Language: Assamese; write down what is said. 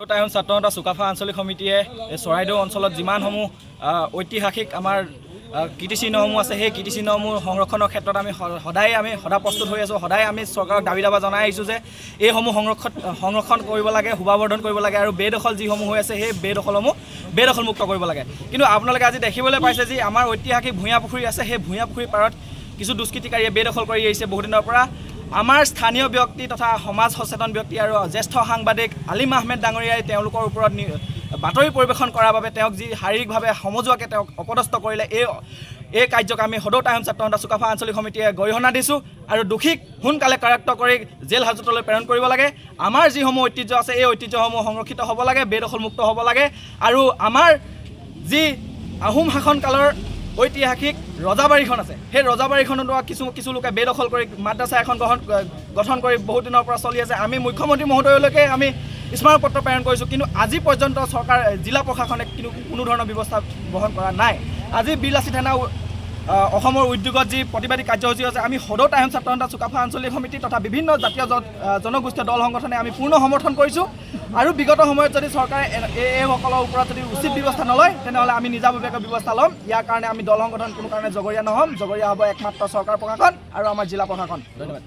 টাইম ছাত্ৰ সন্থা চুকাফা আঞ্চলিক সমিতিয়ে এই চৰাইদেউ অঞ্চলত যিমানসমূহ ঐতিহাসিক আমাৰ কীৰ্তিচিহ্নসমূহ আছে, সেই কীৰ্তিচিহ্নসমূহ সংৰক্ষণৰ ক্ষেত্ৰত আমি সদায় আমি সদা প্ৰস্তুত হৈ আছোঁ। সদায় আমি চৰকাৰক দাবী দাবা জনাই আহিছোঁ যে এইসমূহ সংৰক্ষণ সংৰক্ষণ কৰিব লাগে, শোভাবৰ্ধন কৰিব লাগে আৰু বেদখল যিসমূহ হৈ আছে, সেই বেদখলসমূহ বেদখলমুক্ত কৰিব লাগে। কিন্তু আপোনালোকে আজি দেখিবলৈ পাইছে যে আমাৰ ঐতিহাসিক ভূঞা পুখুৰী আছে, সেই ভূঞা পুখুৰীৰ পাৰত কিছু দুষ্কৃতিকাৰীয়ে বেদখল কৰি আহিছে বহুদিনৰ পৰা। আমাৰ স্থানীয় ব্যক্তি তথা সমাজ সচেতন ব্যক্তি আৰু জ্যেষ্ঠ সাংবাদিক আলিম আহমেদ ডাঙৰীয়াই তেওঁলোকৰ ওপৰত বাতৰি পৰিৱেশন কৰাৰ বাবে তেওঁক যি শাৰীৰিকভাৱে সমজুৱাকৈ তেওঁক অপদস্থ কৰিলে, এই এই কাৰ্যক আমি সদৌ টাইম ছাত্ৰ সন্থা চুকাফা আঞ্চলিক সমিতিয়ে গৰিহণা দিছোঁ আৰু দোষীক সোনকালে কাৰায়ত্ব কৰি জেল হাজতলৈ প্ৰেৰণ কৰিব লাগে। আমাৰ যিসমূহ ঐতিহ্য আছে, এই ঐতিহ্যসমূহ সংৰক্ষিত হ'ব লাগে, বেদখলমুক্ত হ'ব লাগে আৰু আমাৰ যি আহোম শাসনকালৰ ঐতিহাসিক ৰজাবাৰীখন আছে, সেই ৰজাবাৰীখনতো কিছু কিছু লোকে বেদখল কৰি মাদ্ৰাছা এখন গঠন কৰি বহুত দিনৰ পৰা চলি আছে। আমি মুখ্যমন্ত্ৰী মহোদয়লৈকে আমি স্মাৰকপত্ৰ প্ৰেৰণ কৰিছোঁ, কিন্তু আজি পৰ্যন্ত চৰকাৰ, জিলা প্ৰশাসনে কিন্তু কোনো ধৰণৰ ব্যৱস্থা গ্ৰহণ কৰা নাই। আজি বীৰ লাচিত সেনা অসমৰ উদ্যোগত যি প্ৰতিবাদী কাৰ্যসূচী আছে, আমি সদৌ টাইম ছাত্ৰ সন্থা চুকাফা আঞ্চলিক সমিতি তথা বিভিন্ন জাতীয় জনগোষ্ঠীয় দল সংগঠনে আমি পূৰ্ণ সমৰ্থন কৰিছোঁ। আৰু বিগত সময়ত যদি চৰকাৰে এইসকলৰ ওপৰত যদি উচিত ব্যৱস্থা নলয়, তেনেহ'লে আমি নিজাববীয়াকৈ ব্যৱস্থা ল'ম। ইয়াৰ কাৰণে আমি দল সংগঠন কোনো কাৰণে জগৰীয়া নহ'ম। জগৰীয়া হ'ব একমাত্ৰ চৰকাৰ প্ৰশাসন আৰু আমাৰ জিলা প্ৰশাসন। ধন্যবাদ।